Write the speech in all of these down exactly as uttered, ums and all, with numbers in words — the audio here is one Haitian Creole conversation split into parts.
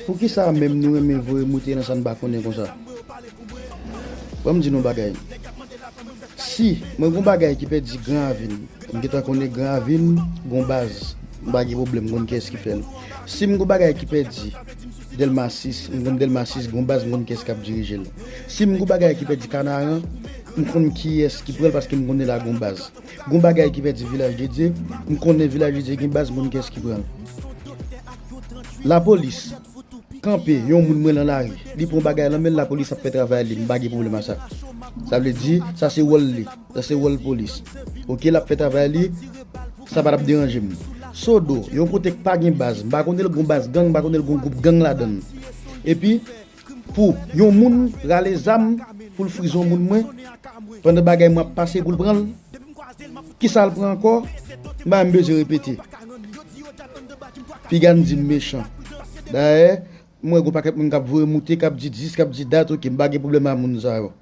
Poukisa menm nou renmen voye moute nan sa n pa konnen konsa? Ban m di nou bagay. Si mwen gon bagay ki pèdi Gran Ravin, m gentan konnen Gran Ravin gon baz, m pa gen pwoblèm, m konn kiyès ki fè l. Si m gon bagay ki pèdi Dèlma sis, m konn Dèlma sis gon baz, m konn kiyès k ap dirije l. Si m gon bagay ki pèdi Kanaran, m konn kiyès ki pran l paske m konnen la gon baz. Gon bagay ki pèdi Vilaj de Dye, m konnen Vilaj de Dye gen baz, m konn kiyès ki pran l. Lapolis kanpe yon moun mwen nan lari, li pran bagay nan men l, lapolis ap fè travay li, m pa gen pwoblèm a sa. Sa vle di, sa se wòl li, sa se wòl polis. Oke, l ap fè travay li, sa pa t ap deranje m. Sodo, yon kote k pa gen baz, m pa konnen l gon baz gang, m pa konnen l gon gwoup gang ladan l. Epi, pou yon moun rale zam pou l frize yon moun mwen, pandan bagay mwen ap pase pou l pran l, kisa l pran ankò? M pa menm bezwen repete. Piga n di m mechan. Dayè, m wè gon pakèt moun k ap voye moute, k ap di dis, k ap di dat, oke, m pa gen pwoblèm a moun sa yo.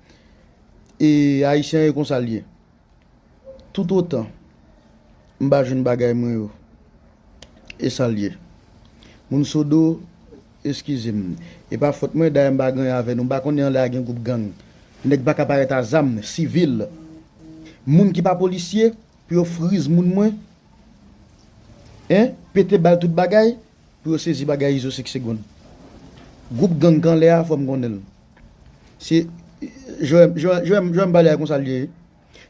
E Ayisyen yo konsa l ye. Toutotan m pa jwenn bagay mwen yo, e sa l ye. Moun Sodo, eskize m. E pa fòt mwen, dayè m pa gen anyen avè nou. M pa konnen anlè a gen gwoup gang. Nèg pa ka parèt a zam, sivil. Moun ki pa polisye, pou yo friz moun mwen, en, pete bal tout bagay, pou yo sezi bagay Izo senk segonn. Gwoup gang k anlè a, fò m konnen l. Se, Joèm, Joèm, Joèm, Joèm pale a konsa l ye.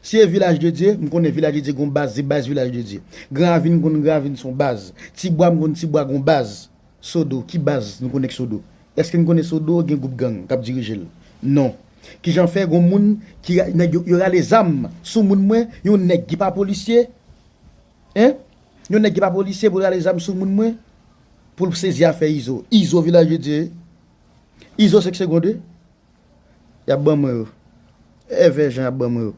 Si e Vilaj de Dye, m konnen Vilaj de Dye gon baz, se baz Vilaj de Dye. Gran Ravin, m konn Gran Ravin se yon baz. Tibwa, m konn Tibwa gon baz. Sodo, ki baz nou konnen k Sodo? Èske n konnen Sodo gen gwoup gang k ap dirije l? Non. Kijan fè gon moun ki ra-, nèg yo, yo rale zam sou moun mwen, yon nèg ki pa polisye? En? Yon nèg ki pa polisye pou rale zam sou moun mwen? Pou l sezi afè Izo. Izo Vilaj de Dye. Izo senk segonn wi. Y ap ban mwen yo. Èvè jan y ap ban mwen yo.